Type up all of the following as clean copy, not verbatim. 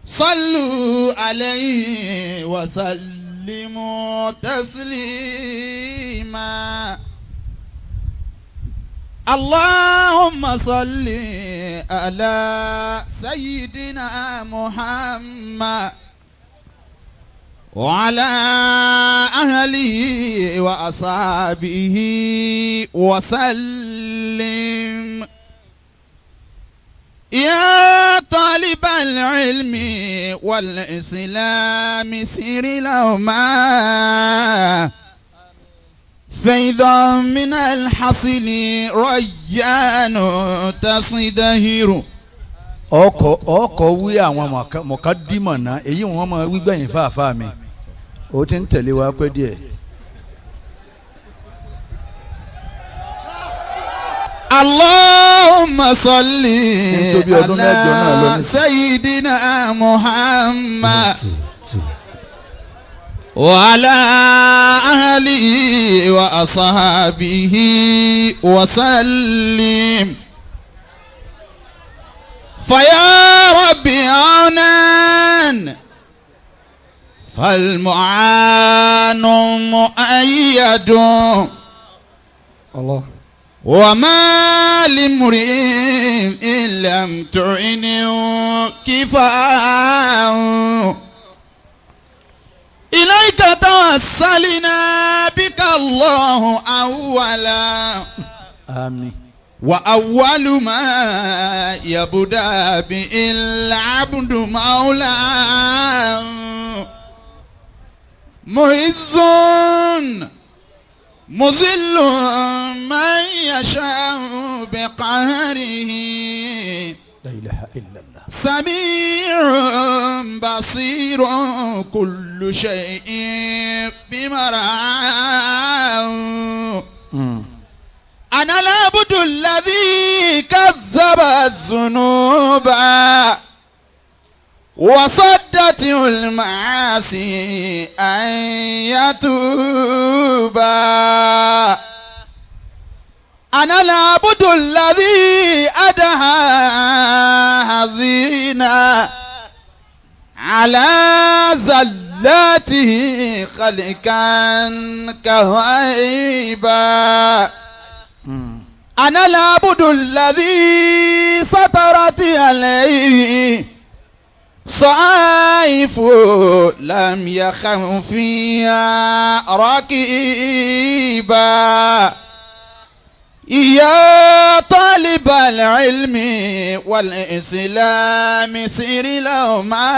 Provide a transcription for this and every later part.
صلوا عليه وسلموا تسليما. اللهم صل على سيدنا محمد وعلى أهله وأصحابه وسلم. يا طالب العلم والإسلام سير لهما فإذا من الحصل ريان تصدهر. Ọkọ̀ ọkọ̀ wí àwọn mọ̀kádìmọ̀ náà, èyí wọn máa wí gbẹ̀yìn fáfáà mi, ó ti ń tẹ̀lé wa pẹ́ díẹ̀. اللهم صل Nítorí ọdún mẹ́jọ náà lọ على ní. سيدنا محمد وعلى أهله وأصحابه وسلم. فيا ربي عونا، فالمعان مؤيد. الله. وما لامرئ إن لم تعنه كفاء. إليك توسلنا بك الله أولا. Àmín. وأول ما يبدأ به العبد مولاه معز مذل من يشاء بقهره. La ilaha illallah. سميع بصير، كل شيء بمرعاه. أنا العبد الذي كذب الذنوب وصدته المعاصي أن يتوب. أنا العبد الذي أدهى حزينا على زلاته خلقا كهيبا. أنا العبد الذي سطرت عليه صائف لم يخف فيها رقيبا. يا طالب العلم والإسلام سير لهما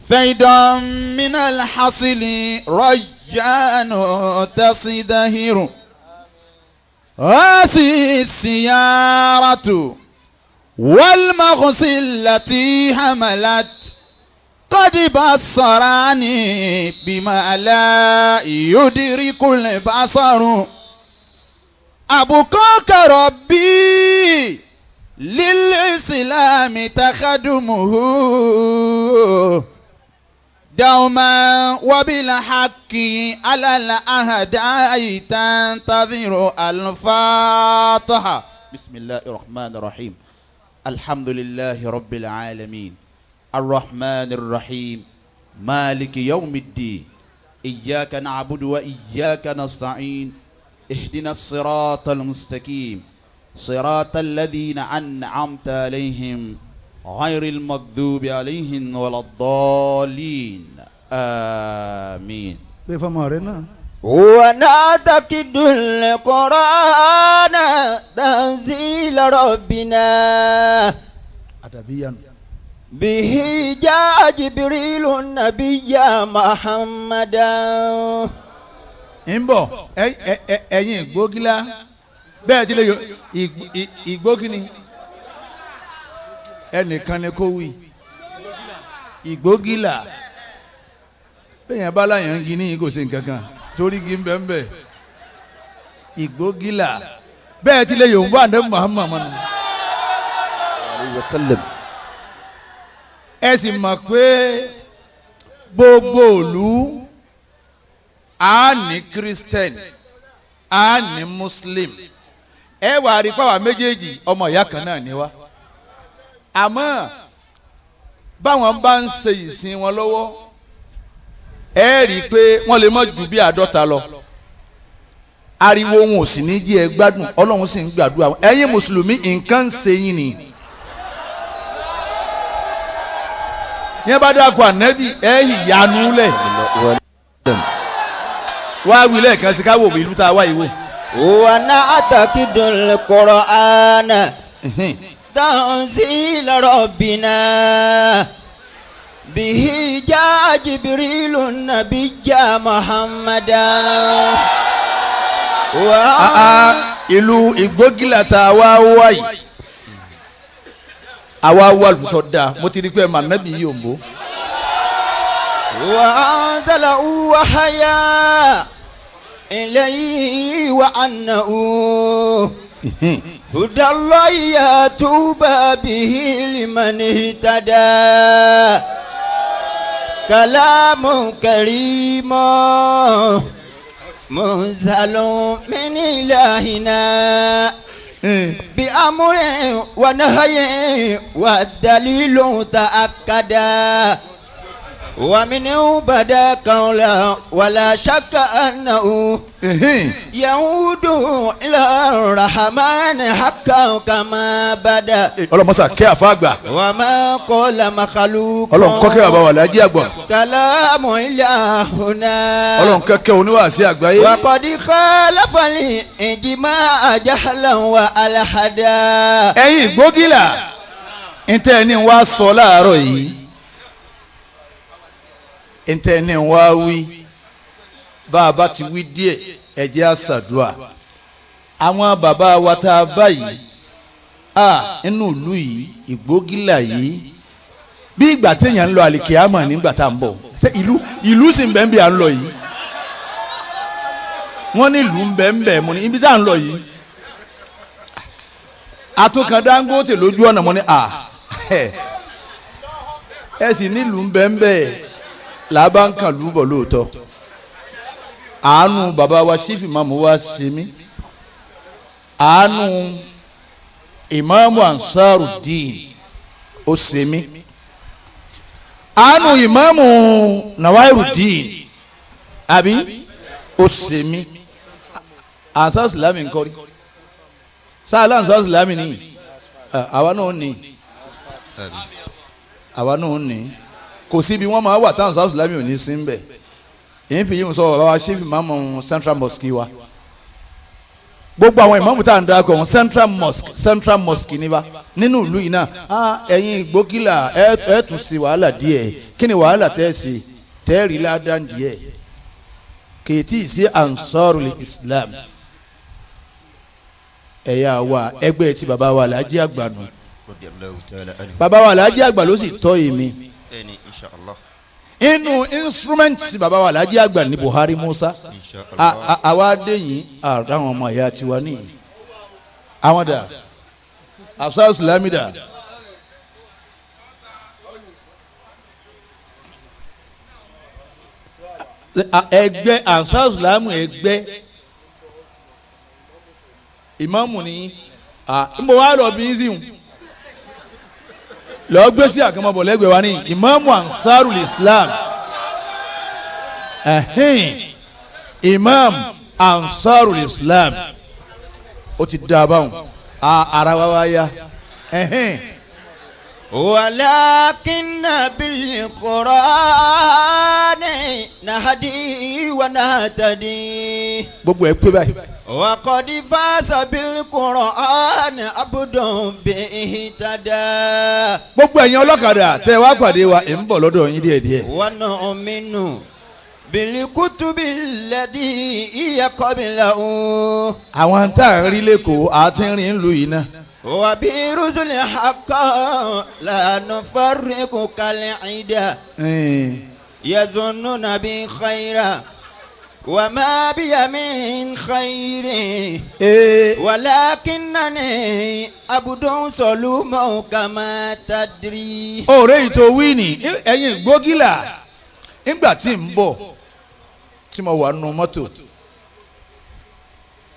فيدا من الحصل ريان تصدهر. هذه السيارة والمغسل التي حملت قد بصراني بما لا يدرك البصر. أبقاك ربي للإسلام تخدمه دوما وبالحق على الأهداء تنتظر. الفاتحة. بسم الله الرحمن الرحيم. الحمد لله رب العالمين، الرحمن الرحيم، مالك يوم الدين، إياك نعبد وإياك نستعين، اهدنا الصراط المستقيم، صراط الذين أنعمت عليهم غير المغضوب عليهم ولا الضالين، آمين. Pé fọmọ rẹ náà. ونعتقد القرآن تنزيل ربنا. Àdàbíyanu. به جاء جبريل النبي محمدا. Ń bọ̀, ẹ̀yin ìgbógilá bẹ́ẹ̀ ti lè yọ ìgbógini ẹnìkan ni kò wí ìgbógilá bẹ́ẹ̀ yẹn bá láyàn ń gi ní kò sí nǹkan kan torí gi ń bẹ́ ń bẹ́ ìgbógilá bẹ́ẹ̀ ti lè yọ ń bá àdé Muhammad mọ́nu. عليه وسلم. Ẹ sì mọ̀ pé gbogbo ìlú a ní Christian, a ní Muslim, ẹ wà rí pàwọn méjèèjì ọmọ ìyá kan náà ni wá. Àmọ́ báwọn bá ń ṣe ìsìn wọn lọ́wọ́, ẹ rí i pé wọ́n lè má ju bí 50 lọ. Ariwo wọn ò sì ní jí ẹ gbádùn, Ọlọ́run sì ń gbàdúrà wọn. Ẹ̀yin mùsùlùmí, nǹkan ń ṣe yín ni. Yẹn bá dàpọ̀ ànẹ́bí ẹ ìyanu lẹ̀. Wá wí lẹ́ẹ̀kan sí káwọ́ ìlú tá a wá yìí wò. ونعتقد القرآن تنزيل ربنا به جاء جبريل النبي محمدا. Ìlú Ìgbógìlà tá a wá wá yìí, àwa wá lùtọ́ da, mo ti rí pé màá nábì yìí ò ń bọ̀. وأنزله وحيا إليه وأنه هدى الله يتوب به لمن اهتدى كلام كريم منزل من إلهنا بأمر ونهي والدليل تأكدا ومنه بدا قولا ولا شك أنه يعود إلى الرحمن حقا كما بدا. Ọlọ́mọsà kẹ́ àfa àgbà. وما قال مخلوق. Ọlọ́run kọ́kẹ́ bàbá wà lájí àgbà. كلام إلهنا. Ọlọ́run kẹ́kẹ́ oníwàásí àgbáyé. وقد خالف الإجماع جهلا وألحدا. Ẹ̀yin Ìgbógìlà, ntẹ́ ẹni wá sọ láàárọ̀ yìí, ntẹ́ ẹni wá wí, bá a bá ti wí díẹ̀, ẹ jẹ́ á ṣàdúà. Àwọn bàbá wa tá a bá yìí, a inú ìlú yìí, Ìgbógìlà yìí, bí ìgbà téèyàn ń lọ àlìkìyámà nígbà tá à ń bọ̀, ṣé ìlú sì ń bẹ ń bí à ń lọ yìí? Wọ́n ní ìlú ń bẹ ń bẹ, mo ní ibi tá à ń lọ yìí. Àtúnkàn Dangote lójú ọ̀nà, mo ní à ẹ sì nílùú ń bẹ ń bẹ, làbá ń kàn lúbọ̀ lóòótọ́. Àánú bàbá wa sífì máàmù wa ṣe mí, àánú ìmáàmù Ansarudeen ó ṣe mí, àánú ìmáàmù Nawairudeen àbí ó ṣe mí. Ansar Islami ń kọ́rí sáàlà, Ansar Islami ni àwa náà ní, àwa náà ní. Kò síbi wọ́n máa wà táwọn Ansar Islami ò ní sí ń bẹ̀. Èyí fi yín sọ bàbá wa sífì máàmù Central Mosque wa, gbogbo àwọn ìmáàmù tá à ń darapọ̀ wọn, Central Mosque, Central Mosque níbà nínú ìlú yìí náà. Ẹ̀yin Ìgbókìlà, ẹ tún sí wàhálà díẹ̀. Kí ni wàhálà tẹ́ ẹ sí tẹ́ ẹ rí ládàá díẹ̀? Kìtì sí Ansarul Islam ẹ̀yà wa, ẹgbẹ́ ti bàbá wa Alhaji Àgbà nù. Bàbá wa Alhaji Àgbà ló sì tọ́ èmi inú instrument bàbá wa Alhaji Àgbà ní Buhari Musa. Àwa dé yìí, àtàwọn ọmọ ìyá tiwa ní àwọn dà, Ansar Islami dà. Ẹgbẹ́ Ansar Islami, ẹgbẹ́ ìmáàmù ni n bọ̀ wá lọ bí n sìn lọ gbé sí àkànmọ́bọ̀ lẹ́gbẹ̀ẹ́ wa ní ìmáàmù Ansarul Islam, Imam Ansarul Islam, ó ti dá a báwọn ara wa wá yá. ولكن بالقرآن نهدي ونهتدي. Gbogbo ẹ pé báyìí. وقد فاز بالقرآن عبد به اهتدى. Gbogbo ẹ̀yin ọlọ́kadà tẹ́ ẹ wá pàdé wa, ẹ̀ ń bọ̀ lọ́dọ̀ yín díẹ̀díẹ̀. ونؤمن بالكتب التي هي قبله. Àwọn tá à ń rí lẹ́kọ̀ọ́ àti ń rìn ìlú yìí náà. وبرسل حقا لا نفرق كالعدا. يظنون بي خيرا وما بي من خير ولكنني عبد صلوم كما تدري. Ọ̀rẹ́ yìí tó wí ní ẹ̀yin Ìgbógìlà, nígbà tí ń bọ̀ tí mo wà nù mọ́tò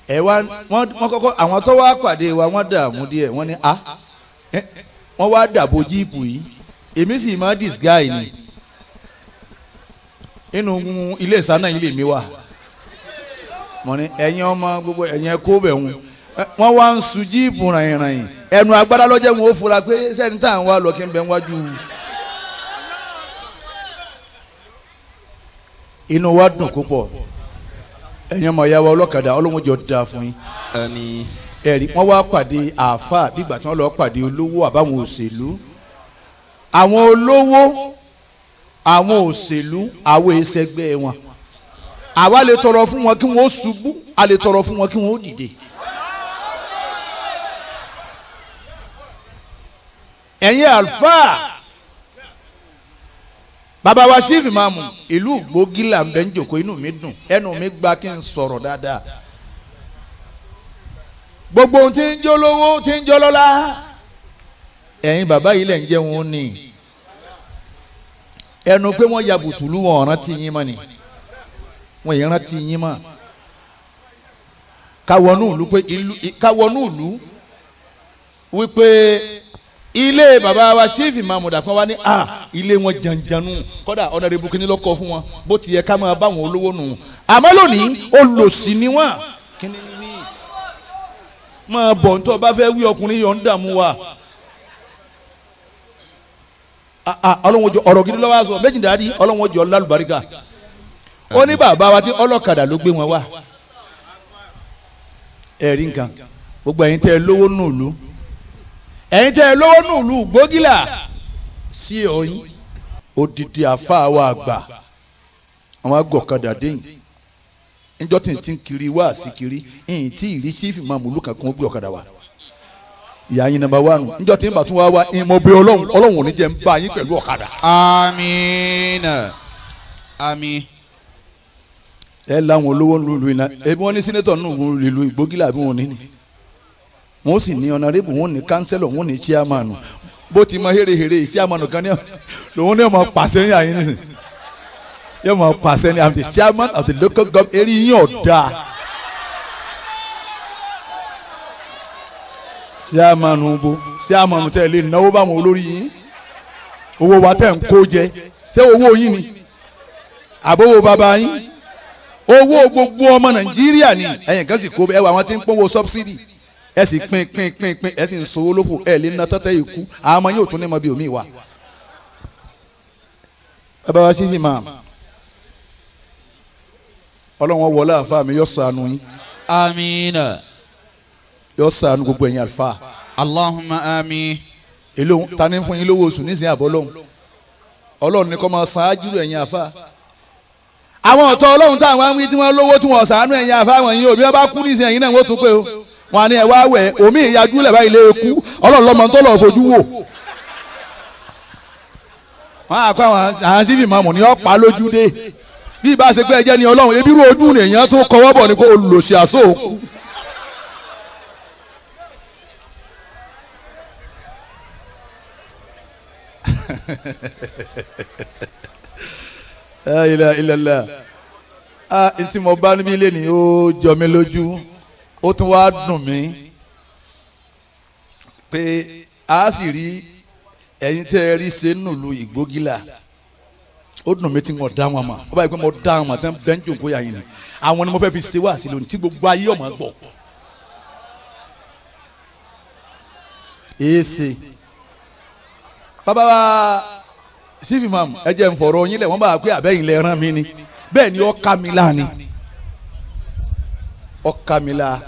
ẹ wá, wọ́n kọ́kọ́ àwọn tó wá pàdé wa, wọ́n dààmú díẹ̀. Wọ́n ní a Wọ́n wá dàbò jíìpù yìí, èmi sì máa disguise ni inú ilé ìsáná yìí lèmi wà. Mo ní ẹ̀yin ọmọ gbogbo ẹ̀yin ẹ kó bẹ̀ wọn. Wọ́n wá ń su jíìpù ràyìnràyìn, ẹnu agbára lọ́jọ́ wọn ó fura pé sẹ́ni tá à ń wá lọ kí n bẹ wájú. Inú wa dùn púpọ̀. Ẹ̀yin ọmọ ìyá wa ọlọ́kadà, Ọlọ́run jọ da fún yín. Àmín. Ẹ̀rí wọ́n wá pàdé àáfàá bígbà tí wọ́n lọ pàdé olówó àbáwọn òṣèlú. Àwọn olówó, àwọn òṣèlú, àwọn ìṣẹ́gbẹ́ wọn, àwa lè tọrọ fún wọn kí wọn ó ṣubú, a lè tọrọ fún wọn kí wọn ó dìde. Ẹ̀yin àlùfáà, bàbá wa Chief Imam ìlú Gbógìlà ń bẹ ń jòkó, inú mi dùn, ẹnu mi gba kí n sọ̀rọ̀ dáadáa. Gbogbo ohun tí ń jó lówó, tí ń jó lọ́lá, ẹ̀yin bàbá yìí lẹ̀ ń jẹun ní ẹnu pé wọ́n ya bùtùlù, wọn rántí yín mọ́ ni, wọ́n yẹn rántí yín mọ́. Káwọnú ìlú pé ìlú, káwọnú ìlú wípé ilé bàbá wa Chief Imam dàpọ̀ wá ní a ilé wọn jàǹjàǹnù, kọ́dà ọ̀nàrẹ́bù kìíní lọ́kọ̀ fún wọn, bó ti yẹ ká máa bá wọn olówó nù. Àmọ́ lónìí olòṣì ni wọ́n. Kíni wí máa bọ̀ ntọ́ bá fẹ́ wí, ọkùnrin yọ̀ ń dààmú wa. Ọlọ́wọ́n jọ ọ̀rọ̀ gidi lọ́wọ́ aṣọ méjì dáadí, ọlọ́wọ́n jọ lálùbáríkà. Ó ní bàbá wa tí ọlọ́kadà ló gbé wọn wá. Ẹ̀rí nǹkan, gbogbo ẹ̀yin tẹ́ ẹ lówó nùlú, ẹ̀yin tẹ́ ẹ lówó nùlú Gbógìlà sí ọ̀yin, odidi àfa wa àgbà, àwọn agọ̀kadà déyìn njọ́ tí n ti kiri wá sí kiri ìyìn tí ìrí Chief Imam ìlú kankan ó gbé ọ̀kadà wá. Ìyá yín nàmbà wánu, njọ́ tí n bá tún wá wá, ìmọ̀ bí Ọlọ́run, Ọlọ́run ò ní jẹ́ ń bá yín pẹ̀lú ọ̀kadà. Àmín. Àmín. Ẹ láwọn olówó nílùú iná, ebi wọn ní senator nínú ìlú Ìgbógìlà bí wọn ní ni, wọn sì ní honorable, wọn ní councillor, wọn ní chairman. Bó ti mọ hérehère chairman kan ní lòun ní ọmọ pàṣẹ ní àyín nísìn, yóò mọ pàṣẹ ní, I'm the chairman of the local government, eré yín ọ̀dà. Chairman bo chairman tẹ́ lè náwó báwọn olórí yín, owó wa tẹ́ ń kó jẹ, ṣé owó yín ni àbówó bàbá yín? Owó gbogbo ọmọ Nàìjíríà ni. Ẹ̀yin kan sì kó ẹ wà, àwọn tí ń pọ́nwó subsidy, ẹ sì pín pín pín pín, ẹ sì ń sowó lófò, ẹ lè ná tọ́tẹ́ ikú, àwọn ọmọ yóò tún ní mọ bí omi wà. Bàbá wa Chief Imam, Ọlọ́run wọlé àfa mi, yóò ṣàánú yín. Àmín. Yóò ṣàánú gbogbo ẹ̀yin àlùfáà. Allahumma àmín. Èló ta ni fún yín lówó oṣù nísìnyí àbọ̀ lọ́hùn? Ọlọ́run ní kó máa san ájúrò ẹ̀yin àfa. Àwọn ọ̀tọ̀ Ọlọ́run táwọn àwọn tí wọ́n lówó tí wọ́n ṣàánú ẹ̀yin àfa wọ̀nyí, òbí wọn bá kú nísìnyí ẹ̀yin náà wọ́n tún pé o. Wọn á ní ẹ wá wẹ̀, omi ìyájú lẹ̀ báyìí lé kú, Ọlọ́run lọ́mọ tó lọ́ọ́ fojú wò. Wọ́n á kó àwọn Chief Imam ní ọ̀pá lójú dé. Bí ibà ṣe pé ẹjẹ́ ni Ọlọ́run, ebi rú ojú nìyẹn tó kọwọ́ bọ̀ ni kó lòṣì àṣọ òkú. La ilaha illallah. Ah, ntí mo bá níbí lé ní ó jọ mí lójú, ó tún wá dùn mí pé a sì rí ẹ̀yin tẹ́ ẹ rí ṣe nùlù Ìgbógìlà. Ó dùn mí tí mo dá wọn mọ̀, ó báyìí pé mo dá wọn mọ̀ tẹ́ bẹ́ẹ̀ ń jòkó yà yín ni àwọn ni mo fẹ́ fi ṣe wá sí lónìí tí gbogbo ayé ọmọ gbọ́. Èsì bàbá wa Chief Imam, ẹ jẹ́ n fọ̀rọ̀ yín lẹ̀, wọ́n bá pé àbẹ́yìn lẹ rán mi ni, bẹ́ẹ̀ ni ó ká mi lá ni, ó ká mi lá.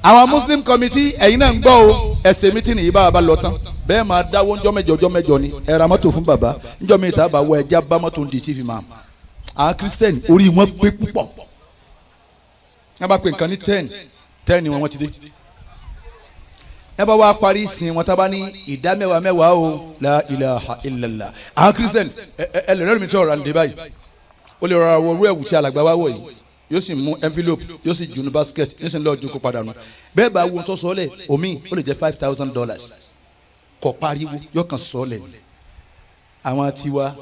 Àwọn Muslim committee, ẹ̀yin náà ń gbọ́ o, ẹ̀sẹ̀ mítìnì yìí bá bàbá lọ tán, bẹ́ẹ̀ máa dáwọ́ ńjọ́ mẹ́jọ ńjọ́ mẹ́jọ ni ẹ ra mọ́tò fún bàbá, ńjọ́ mi ìta bá wọ ẹja bá mọ́tò ń di Chief Imam. Àwọn Christian orí wọn gbé púpọ̀, wọ́n bá pè nǹkan ní 10 10 ni wọ́n ti dé. Ẹ bá wá parí ìsìn wọn tábà ní ìdá mẹ́wàá mẹ́wàá o, la ilaha illallah. Àwọn Christian ẹ lè rẹ́rìn mi tí ọ̀rọ̀ àǹdè báyìí, ó lè rọra wọ orú ẹ̀wù tí alàgbà wá wọ̀ yìí, yóò sì mú envelope, yóò sì junu basket, yóò sì lọ́ọ́ jókòó padà nù. Bẹ́ẹ̀ bá wo tó sọ́ọ́lẹ̀ omi, ó lè jẹ́ $5,000, kò pariwo, yóò kàn sọ́ọ́lẹ̀. Àwọn tiwa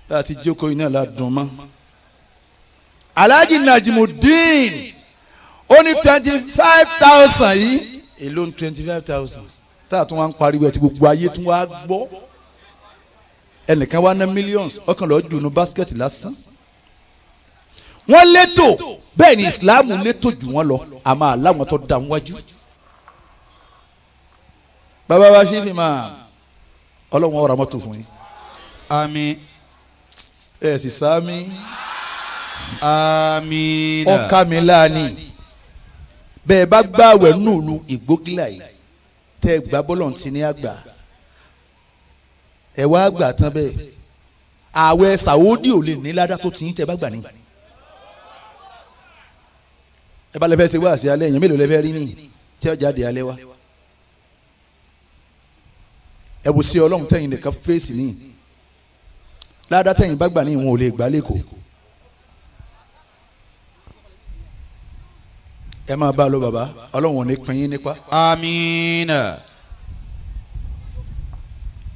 bá a ti jókòó iná la dùn mọ́. Alhaji Najimudeen ó ní 25,000 yìí, èló ní 25,000? Tá a tún wá ń pariwo ẹ̀ tí gbogbo ayé tún wá gbọ́. Ẹnìkan wá ná millions ọkàn lọ́ọ́ jù nù basket lásán. Wọ́n létò bẹ́ẹ̀ ni Islam létò jù wọ́n lọ àmọ́ aláwọn tó dá wájú. Bàbá wa ṣe fi máa Ọlọ́run ọ̀rọ̀ mọ́tò fún yín. Àmín. Ẹ sì sáámi. Àmín. Ọkà mi láàánì. Bẹ́ẹ̀ bá gbààwẹ̀ nùlù Ìgbógìlà yìí tẹ́ ẹ gbà bọ́lọ̀ ti ní àgbà. Ẹ wá gbà tán bẹ́ẹ̀. Ààwẹ̀ Sàwódì ò lè ní ládá tó ti yín tẹ́ ẹ bá gbà ní. Ẹ bá lè fẹ́ ṣe wá sí alẹ́ èèyàn mélòó lè fẹ́ rí ní tí ó jáde alẹ́ wa. Ẹ wò sí Ọlọ́run tẹ̀yìn nìkan fèsì ní ládàá tẹ̀yìn bá gbà ní ìwọ̀n ò lè gbà lẹ́kọ̀ọ́. Ẹ máa bá a lọ bàbá, Ọlọ́run ò ní pín yín nípa. Àmín.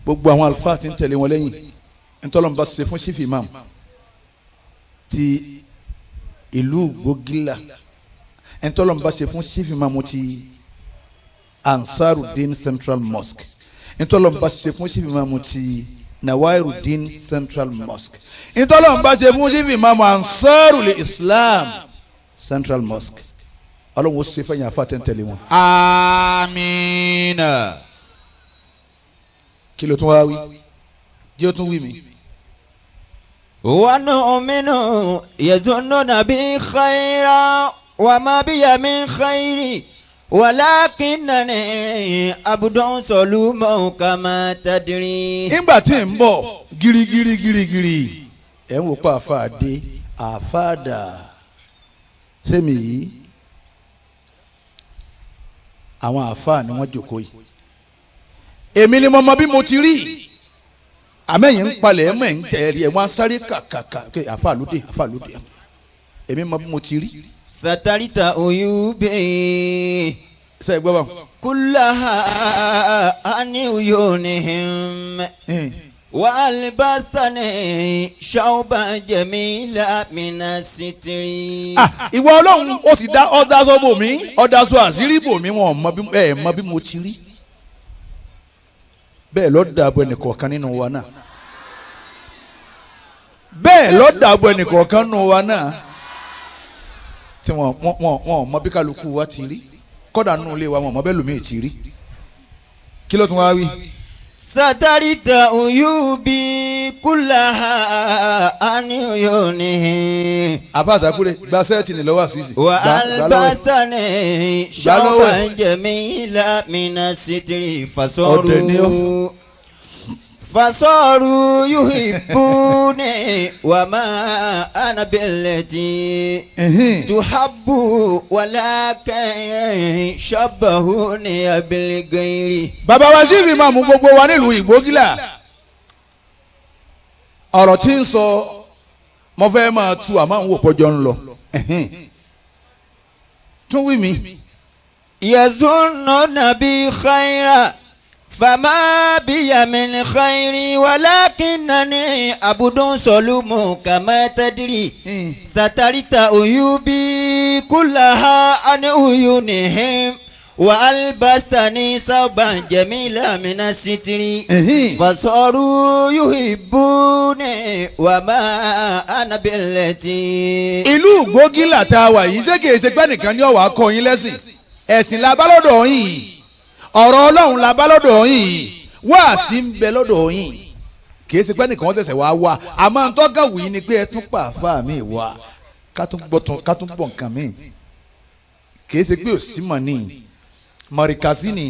Gbogbo àwọn àlùfáà tí ń tẹ̀lé wọn lẹ́yìn ntọ́lọ́mùbá bá ṣe fún sífì imam ti ìlú Gbógìlà, ntọ́lọ́mùbá ṣe fún sífì imam ti Ansarudeen Central Mosque, ntọ́lọ́mùbá ṣe fún sífì imam ti Nawairudeen Central Mosque, ntọ́lọ́mùbá ṣe fún sífì imam Ansarul Islam Central Mosque. Ọlọ́run ó ṣe fẹ́yìn afa tẹ́ntẹ́lẹ̀ wọn. Àmín. Kí ló tún wá wí? Jẹ́ ó tún wí mi. ونؤمن يظنون بي خيرا وما بي من خير ولكنني عبد صلوم كما تدري. Nígbà tí ń bọ̀ girigiri girigiri ẹ̀ ń wò pé àfa dé àfa dà sẹ́mi yìí àwọn àfa ni wọ́n jókòó yìí. Èmi ni mo mọ bí mo ti rí àmẹ́yìn ń palẹ̀ ẹ̀ mọ̀ ẹ̀ ń tẹ̀rí ẹ̀ wọ́n á sáré kàkàkà àfa lóde àfa lóde èmi mọ bí mo ti rí. Satarita uyubi. Ṣé ẹ gbọ́ bá. Kullaha ani uyunihim. Wàlbásánì ṣàwùbá jẹ̀mílà mina sítírì. Ìwọ Ọlọ́run ó sì dá ọ̀dà sọ bò mí ọ̀dà sọ àṣírí bò mí wọn ẹ mọ bí mo ti rí. Bẹ́ẹ̀ ló dàbọ̀ ẹnìkọ̀ọ̀kan nínú wa náà. Bẹ́ẹ̀ ló dàbọ̀ ẹnìkọ̀ọ̀kan nínú wa náà. Tí wọn mọ bí kálukú wa ti rí kọ́dà nínú ilé wa wọn mọ bẹ́ẹ̀ lómi ti rí. Kí ló tún wá wí? Satarita uyubi kulaha ani uyunihi. Àbá àtàkùrẹ́ gba sẹ́ẹ̀tì ní lọ́wọ́ àṣìṣe. Wa albasani ṣọ́ọ̀bà jẹ̀mílà mina sitiri fasọ́rù. Fasọ́rù yuhibbuni wa ma ana billati tuhabbu walakin shabbahuni bil ghairi. Bàbá wa sí fi máa mú gbogbo wa nílùú Ìgbógìlà. Ọ̀rọ̀ tí ń sọ mo fẹ́ máa tu àmọ́ àwọn òpójọ ń lọ. Tún wí mi. Yazunnuna bi khaira fama biya min khairi walakinani abudun solumu kama tadiri satarita uyubi kullaha an uyunihim wa albastani sauban jamila mina sitiri fasaru yuhibbuni wa ma ana billati. Ìlú Ìgbógìlà tá a wà yìí ṣé kìí ṣe pé nìkan ní ọ̀wà kọ́ yín lẹ́sìn ẹ̀sìn la bá lọ́dọ̀ yín yìí ọ̀rọ̀ Ọlọ́run la bá lọ́dọ̀ yín yìí wáàsí ń bẹ lọ́dọ̀ yín kìí ṣe pé nìkan ṣẹ̀ṣẹ̀ wá wá àmọ́ ntọ́ka wù yín ni pé ẹ tún pa àfa mi wá ká tún gbọ́ nǹkan mi kìí ṣe pé òsínmọ̀ ni mọ̀rìkàsí ni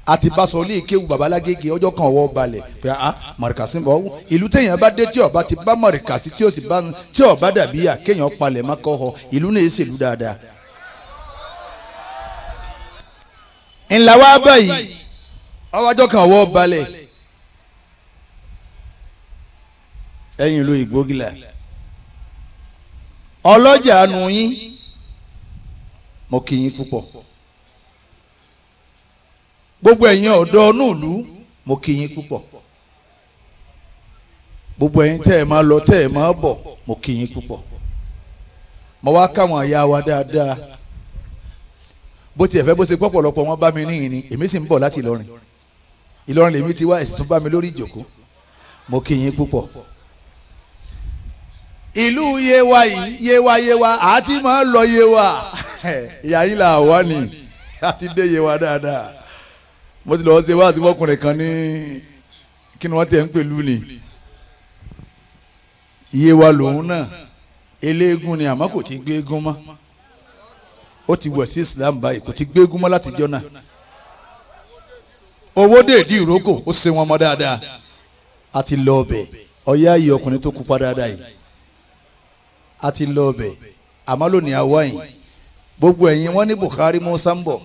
àti basọ̀ ilé ìkéwu babalágége ọjọ́ kan ọwọ́ balẹ̀ pé a mọ̀rìkàsí bọ̀ ìlú téèyàn bá dé tí ọba ti bá mọ̀rìkàsí tí ó sì bá tí ọba dàbí yà kéèyàn palẹ̀ má kọ́ họ ìlú náà ṣèlú dáadáa. Ńlá wa báyìí ọwọ́jọ́ kan ọwọ́ balẹ̀ ẹ̀yìn ìlú Ìgbógìlà ọlọ́jà nù yín mo kí yín púpọ̀ gbogbo ẹ̀yin ọ̀dọ́ nùlú mo kí yín púpọ̀ gbogbo ẹ̀yin tẹ́ ẹ̀ máa lọ tẹ́ ẹ̀ máa bọ̀ mo kí yín púpọ̀ mo wá káwọn àyà wa dáadáa Bó tiẹ̀ fẹ́ bó ṣe pọ̀pọ̀lọpọ̀ wọn bá mi níyìn ni, èmi sì ń bọ̀ láti Ìlọrin. Ìlọrin lèmi ti wá, ẹ̀sìn tún bá mi lórí ìjòkó. Mo kí yín púpọ̀. Ìlú Yewa yìí, Yewa, Yewa àti máa ń lọ Yewa, ìyá yìí là wá ní àti dé Yewa dáadáa. Mo ti lọ ṣe wá àti wọ́kùnrin kan ní kí ni wọ́n ti ẹ̀ ń pèlú ni Yewa lòun náà, eléégún ni, àmọ́ kò ti gbé eégún mọ́. Ó ti wẹ̀ sí Islam báyìí, kò ti gbé eégún mọ́ látijọ́ náà. Owó dèdí ìrókò, ó ṣe wọn mọ́ dáadáa. A ti lọ ọbẹ̀ ọ̀yá yìí, ọkùnrin tó kópa dáadáa yìí, a ti lọ ọbẹ̀. Àmọ́ lónìí àwa yìí, gbogbo ẹ̀yin wọ́n ní Buhari Musa ń bọ̀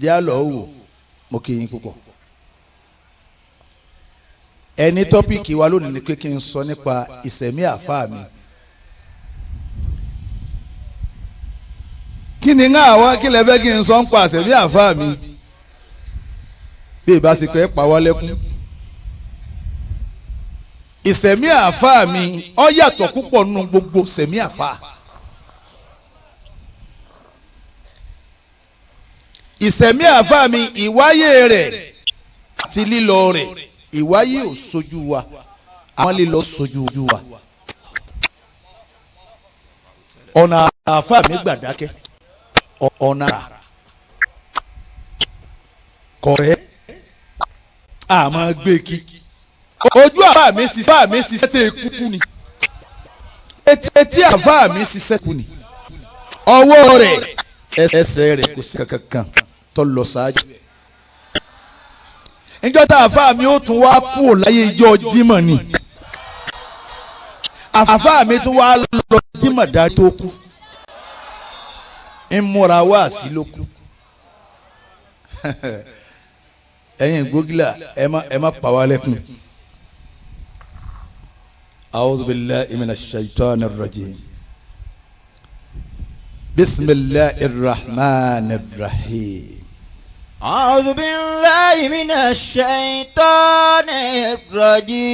jẹ́ àlọ́ wò. Mo kí yín púpọ̀. Ẹni topic wa lónìí ni pé kí n sọ nípa ìsẹ̀mí àfáà mi. Kí ni ń àwa kí lẹ fẹ́ kí n sọ ń pa ìsẹ̀mí àfáà mi? Bí ìbá ṣe pé pa wá lẹ́kún. Ìsẹ̀mí àfáà mi ó yàtọ̀ púpọ̀ nínú gbogbo ìsẹ̀mí àfáà. Ìsẹ̀mí àfáà mi, ìwáyé rẹ̀ àti lílọ rẹ̀, ìwáyé ò sojú wa, àwọn lílọ sojú wa. Ọ̀nà àfáà mi gbà dákẹ́, ọ̀nà kọ̀rẹ́ àmọ́ gbé kí. Ojú àfáà mi ṣiṣẹ́ tẹ̀ kúkú ni, etí àfáà mi ṣiṣẹ́ kú ni, ọwọ́ rẹ̀ ẹsẹ̀ rẹ̀ kò sí kankan tó lọ ṣáájú. Níjọ́ tá àfáà mi ó tún wá kúrò láyé, ijọ́ Jímọ̀ ni àfáà mi tún wá lọ Jímọ̀ dá tó kú, ń múra wá sí ló kú. Ẹ̀yin gbógìlà, ẹ má pa wá lẹ́kùn. A'udhu billahi minash shaitanir rajim. Bismillahir rahmanir rahim. أعوذ بالله من الشيطان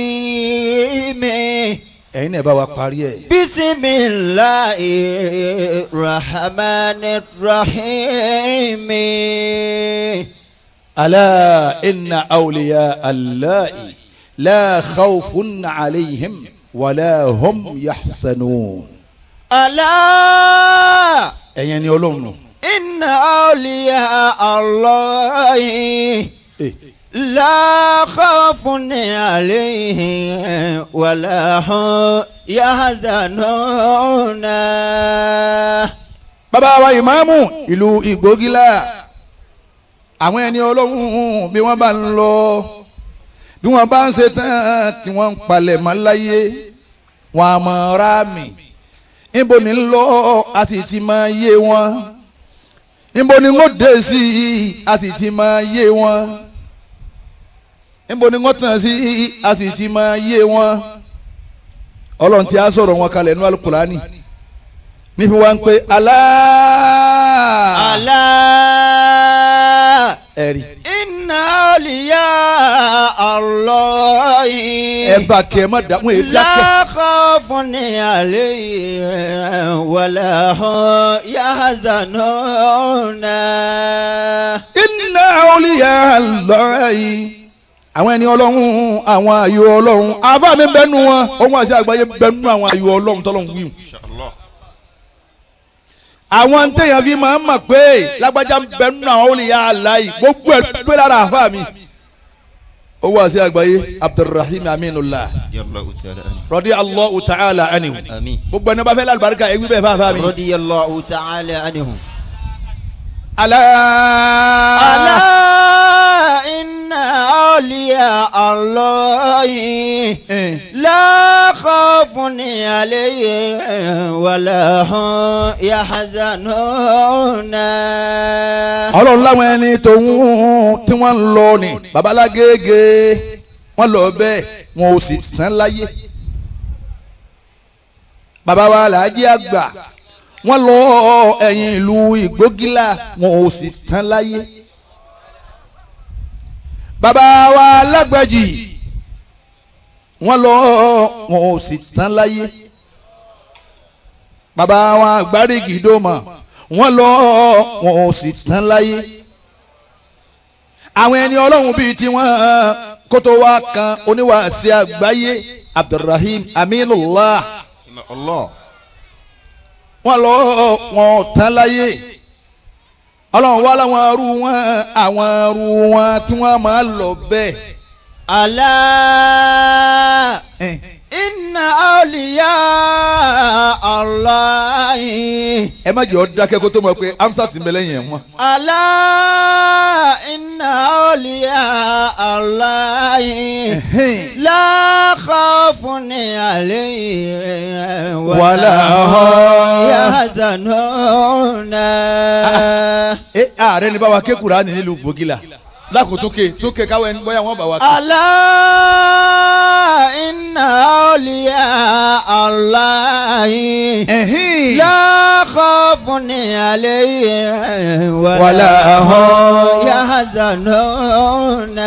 الرجيم. Ẹ̀yin náà bá wa parí ẹ̀. بسم الله الرحمن الرحيم. ألا إن أولياء الله لا خوف عليهم ولا هم يحزنون. ألا ẹ̀yin ni Ọlọ́run nù. إن أولياء الله لا خوف عليهم ولا هم يحزنون. Bàbá wa ìmáàmù ìlú Ìgbógilá, àwọn ẹni Ọlọ́run, bí wọ́n bá ń lọ, bí wọ́n bá ń ṣe tán tí wọ́n ń palẹ̀ mọ́ láyé, wọn a mọ̀ ra mi. Níbo ni ń lọ, a sì ti máa yé wọn. Níbo ni wọ́n dé sí, a sì ti máa yé wọn. Níbo ni wọ́n tàn sí, a sì ti máa yé wọn. Ọlọ́run tí a sọ̀rọ̀ wọn kalẹ̀ nínú Alukurani nífi wá ń pé alá. ألا ẹ̀rí. إن أولياء الله Ẹ bá kẹ́ ẹ má dá wọn èyí dákẹ́. لا خوف عليهم ولا هم يحزنون. Inna awliya Allahi, àwọn ẹni Ọlọ́run, àwọn ayò Ọlọ́run, àfa mi bẹ́nu wọn, ohun àti àgbáyé bẹ́nu àwọn ayò Ọlọ́run tọ́lọ́run wíwù. Àwọn téèyàn fi máa ń mọ̀ pé lágbájá bẹ́nu àwọn awliya Allahi, gbogbo ẹ̀ pé lára àfa mi. Owó àti àgbáyé Abdulrahim Aminullah radiyallahu ta'ala anhu. آمين. Gbogbo ẹni bá fẹ́ lálùbáríkà, ẹgbẹ́ bẹ́ẹ̀ fáfá mi. رضي الله تعالى عنهم. Alá. ألا إن أولياء الله لا خوف عليهم ولا هم يحزنون. Ọlọ́run láwọn ẹni tòun tí wọ́n ń lọ ní babalágége, wọ́n lọ bẹ́ẹ̀, wọn ò sì tán láyé. Bàbá wa làájì àgbà, wọ́n lọ ẹ̀yìn ìlú Ìgbógilá, wọn ò sì tán láyé. Bàbá wa Lágbàjì, wọ́n lọ, wọn ò sì tán láyé. Bàbá wa Àgbárígìdòmọ̀, Wọ́n lọ, wọn ò sì tán láyé. Àwọn ẹni Ọlọ́run bíi tiwọn kó tó wá kan oníwàásí àgbáyé Abdulrahim Aminullah. Allah. Wọ́n lọ, wọn ò tán láyé. Ọlọ́run wá láwọn arú wọn, àwọn arú wọn tí wọ́n máa lọ bẹ́ẹ̀. ألا إن أولياء الله Ẹ má jẹ́ ọ dákẹ́ kó tó mọ̀ pé Amsa ti ń bẹ lẹ́yìn ẹ̀ wọ́n. ألا إن أولياء الله لا خوف عليهم ولا هم يحزنون. Ẹ ààrẹ ni báwa ké Kùránì nílùú Bògìlà lákòótókè tókè káwé ẹni bóyá wọn bá wa ké. ألا إن أولياء الله لا خوف عليهم ولا ولا هم هم يحزنون.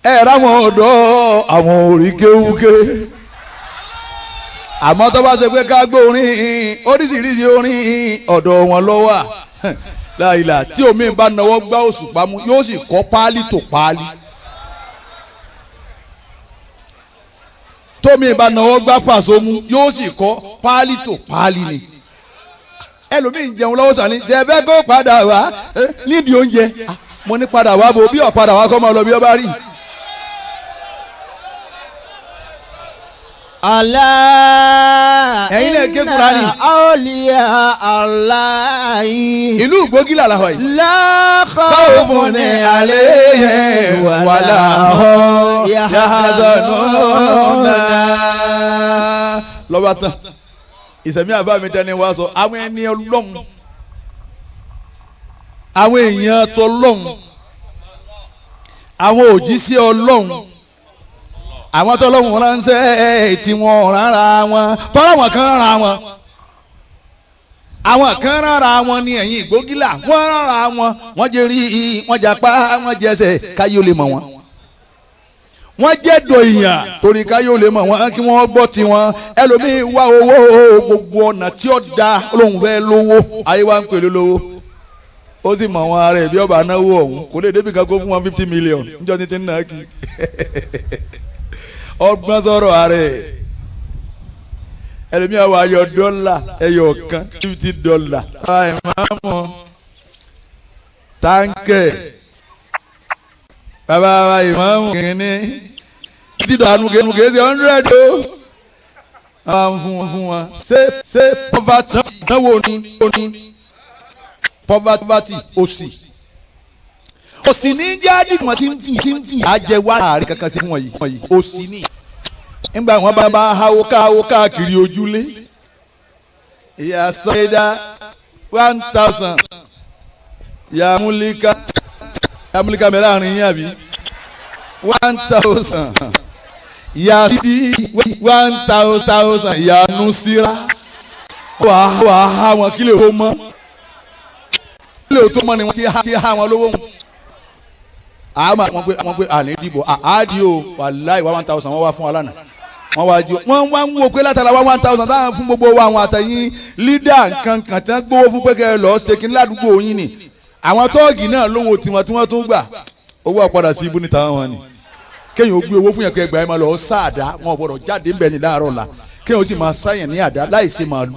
Ẹ ráwọn ọ̀dọ́ àwọn orí kéwúké, àmọ́ tó bá ṣe pé ká gbọ́ orin, oríṣiríṣi orin, ọ̀dọ̀ wọn ló wà láìla. Tí omi bá nawọ́ gbá òṣùpá mú, yóò sì kọ́ páálí tó páálí. Tómi bá nawọ́ gbá pàṣọ mú, yóò sì kọ́ páálí tó páálí ni. Ẹlòmíì ń jẹun lọ́wọ́ sani jẹ́bẹ́ kó padà wá nídìí oúnjẹ. Mo ní padà wá bo bí ọ̀padà wá kọ́ máa lọ bí ọ bá rí. ألا Ẹ̀yin náà ké إن Kùránì. أولياء الله Ìlú Ìgbógìlà làwọn yìí. لا خوف خوف عليهم ولا هم يحزنون. Lọ́ba tán, ìsẹ̀mí àbá mi tẹ́ni wá sọ àwọn ẹni ọlọ́run, àwọn èèyàn tọlọ́run, àwọn òjíṣẹ́ ọlọ́run, àwọn tọlọ́run ránṣẹ́ tí wọ́n rárá wọn tọ́lá wọn kan rárá wọn, àwọn kan rárá wọn ní ẹ̀yìn Ìgbógìlà, wọ́n rárá wọn, wọ́n jẹ́ rí, wọ́n japa, wọ́n jẹsẹ̀ káyé ó lè mọ̀ wọ́n, wọ́n jẹ́ dòyàn torí káyé ó lè mọ̀ wọ́n, kí wọ́n gbọ́ tiwọn. Ẹlòmíín wá owó gbogbo ọ̀nà tí ó da lóun fẹ́ lówó, ayé wa ń pè lólówó, ó sì mọ̀ wọn ara ẹ̀ bí ọba náwó ọ̀hún kò lè débi kan kó fún wọn 50 million níjọ́ ní ti ń nà kí ọgbọ́n sọ̀rọ̀ ara ẹ̀. Ẹlòmíín wá yọ dọ́là ẹyọ kan, $50. Ìmáàmù táǹkẹ̀, bàbá wa ìmáàmù kìíní títí dànù kìí ṣe 100 o. Àwọn fún wọn fún wọn ṣé poverty náwó ni ní poverty òsì òsì ní jáde wọn ti ń fi àjẹ wá àárín kankan sí wọn yìí òsì ní. Nígbà wọn bá háwó káwó káàkiri ojúlé, ìyá sọ́yẹ́dá 1,000, ìyá múlíkà, ìyá múlíkà mẹ́rin láàrin yín àbí 1,000, ìyá sí 1,000, ìyá nusira, wà á há wọn kí lè tó mọ́, kí lè tó mọ́ ni wọ́n ti há wọn lówó wọn. Àmọ́ àwọn pé àní dìbò àádìí o, wàláì wá 1,000 wọ́n wá fún wa lánàá, wọ́n wá jó, wọ́n wá ń wò pé látara wá 1,000 táwọn fún gbogbo wa, àwọn àtẹ̀yìn lídà nǹkan kan tí wọ́n gbowó fún pé kẹ́ ẹ lọ́ọ́ ṣe kí ní ládùúgbò yín ni. Àwọn tọ́ọ̀gì náà lówó tiwọn tí wọ́n tún gbà owó àpadà sí ibú níta wọn ni. Kéèyàn ó gbé owó fún yẹn kẹ́ ẹgbàá ẹ máa lọ sáàdá, wọn ò gbọdọ̀ jáde ńbẹ ní láàárọ̀ la, kéèyàn ó sì máa sáyẹn ní àdá láì ṣe màálù.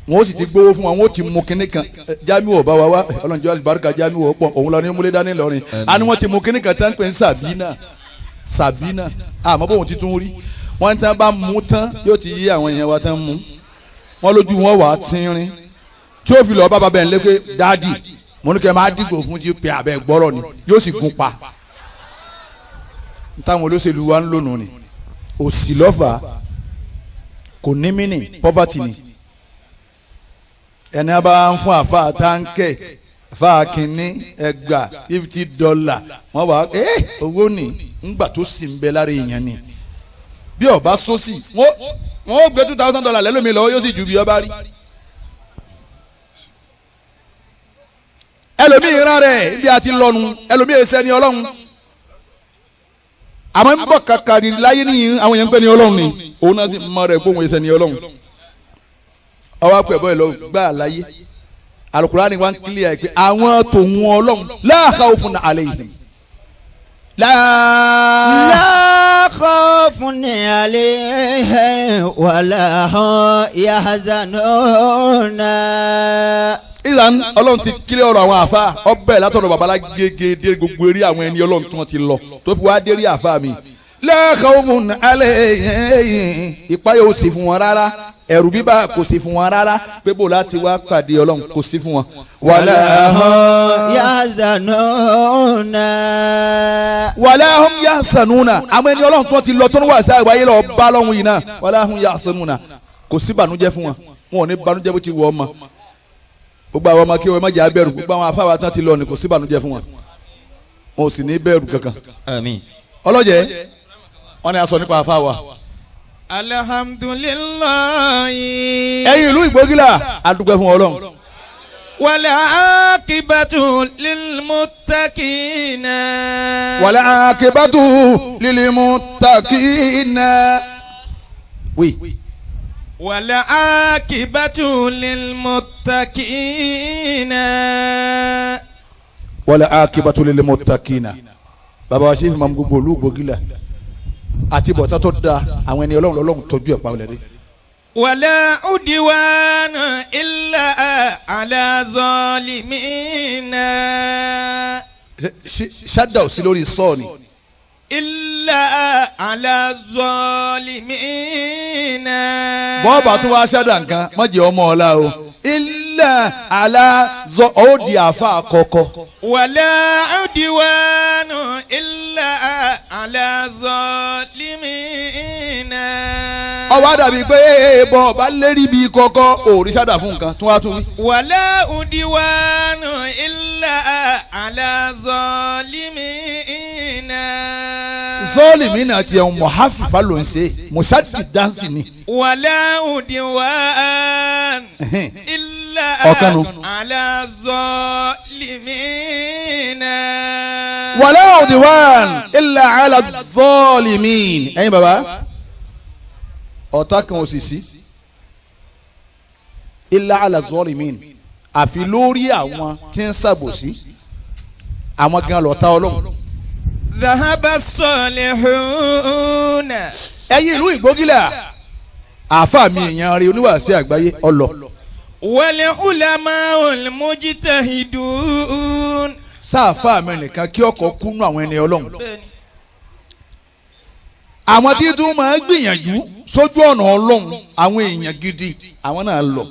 Wọn ó sì ti gbowó fún wọn, wọn ó ti mú kinní kan. Jamiu ọba wa wá ọlọ́njọ́ alibarika Jamiu ọ̀pọ̀ òun lọ ní múlẹ̀ dání lọ́rin. A ní wọ́n ti mú kinní kan tán pé ń Sàbínà Sàbínà, àmọ́ bóun ti tún rí wọ́n tán bá mú tán yóò ti yí àwọn èèyàn wa tán mú wọn lójú wọn wà á tínrín tí ó fi lọ bá bàbá ẹ̀ ń lé pé dáàdì mo ní kẹ́ máa dìgbò fún jí pé abẹ́ gbọ́rọ̀ ni yóò sì gun pa. Táwọn olóṣèlú wa ń lónìí ni òsì lọ́fà kò ní mí ní poverty ni. Ẹni a bá ń fún àfa táǹkẹ̀, àfa kìíní ẹgbà $50, wọ́n wà ẹ́ owó ni ńgbà tó sì ń bẹ lára èèyàn ni. Bí ọba sósì wọ́n ó gbé $2,000 lẹ́lómi lọ́wọ́, yóò sì ju bí ọba rí. Ẹlòmíì ìran rẹ̀ bí a ti lọ́nu, ẹlòmíì ẹsẹ̀ ni ọlọ́run, àmọ́ ń bọ̀ kàkà ní láyé ní àwọn èèyàn ń pè ní ọlọ́run ni, òun náà sì mọ rẹ̀ gbóhùn ẹsẹ̀ ni ọlọ́run. Ọwọ́ àpò ẹ̀bọ́ ìlọ gbà láyé. Alukurani wa ń kílíà pé àwọn tòun Ọlọ́run, la khawfun alayhim láà. لا خوف عليهم ولا هم يحزنون. Ìlànà Ọlọ́run ti kílẹ̀ ọ̀rọ̀ àwọn àfa ọbẹ̀ látọ̀dọ̀ babalá gègé dé gbogbo eré àwọn ẹni Ọlọ́run tí wọ́n ti lọ tó fi wá dérí àfa mi. La khawfun alayhim, ìpáyà ò sí fún wọn rárá, ẹ̀rù bíbá kò sí fún wọn rárá pé bò láti wá pàdé Ọlọ́run, kò sí fún wọn. Wala hum يحزنون. Wala hum yahzanuna. Àwọn ẹni Ọlọ́run tí wọ́n ti lọ tó ń wà sí àgbáyé lọ bá lọ́hùn yìí náà, wala hum yahzanuna, kò sí bànújẹ́ fún wọn. Wọn ò ní bànújẹ́ bó ti wù ọ́ mọ́. Gbogbo àwọn ọmọ kí wọn má jẹ́ abẹ́rù. Gbogbo àwọn afáwà tán ti lọ ní, kò sí bànújẹ́ fún wọn, wọn ò sì ní bẹ̀rù kankan. آمين. Ọlọ́jẹ́ wọn ni a sọ nípa afáwà. Alhamdulillahi. Ẹ̀yin ìlú Ìgbógìlà, a dúpẹ́ fún Ọlọ́run. والعاقبة للمتقين. Wal aqibatu lil muttaqina wí. والعاقبة للمتقين. Wal aqibatu lil muttaqina. Bàbá wa ṣe fi máa gbogbo ìlú Ìgbógìlà àti bọ̀tá tó da àwọn ẹni Ọlọ́run lọ́lọ́run tọ́jú ẹ̀ pa ọ̀lẹ́dẹ́. ولا عدوان إلا على ظالمين. Ṣáda ò sí lórí sọ́ọ̀nì. إلا على الظالمين. Bọ́ọ̀bà tún wá ṣáda nǹkan má jẹ́ ọmọ ọ̀la o ilẹ̀ aláàzọ ó di àfa àkọ́kọ́. ولا عدوان إلا على الظالمين. Ọwọ́ àdàbí pé bọ́ọ̀bà lérí bíi kọ́kọ́ òòrí ṣáda fún nǹkan tún wá tún wí. ولا عدوان إلا على الظالمين. Sọ́ọ̀lì mi náà ti ẹ̀hún mọ̀háfìfà ló ń ṣe mọ̀ṣáàtì dáǹsì ni. ولا عدوان إلا Ọ̀kanu. على الظالمين. Wala udwan illa ala zalimin. Ẹ̀yin bàbá, ọ̀tá kan ò sì sí illa ala zalimin àfi lórí àwọn tí ń ṣàbòsí, àwọn gan lọ̀tá Ọlọ́run. ذهب الصالحون. Ẹ̀yin ìlú Ìgbógìlà, àáfàá mi, èèyàn rí oníwàásí àgbáyé ọlọ. والعلماء المجتهدون. Sáàfàá mi nìkan kí ọkọ̀ kúnú àwọn ẹni Ọlọ́run, àwọn tí tún máa ń gbìyànjú sójú ọ̀nà Ọlọ́run, àwọn èèyàn gidi, àwọn náà lọ.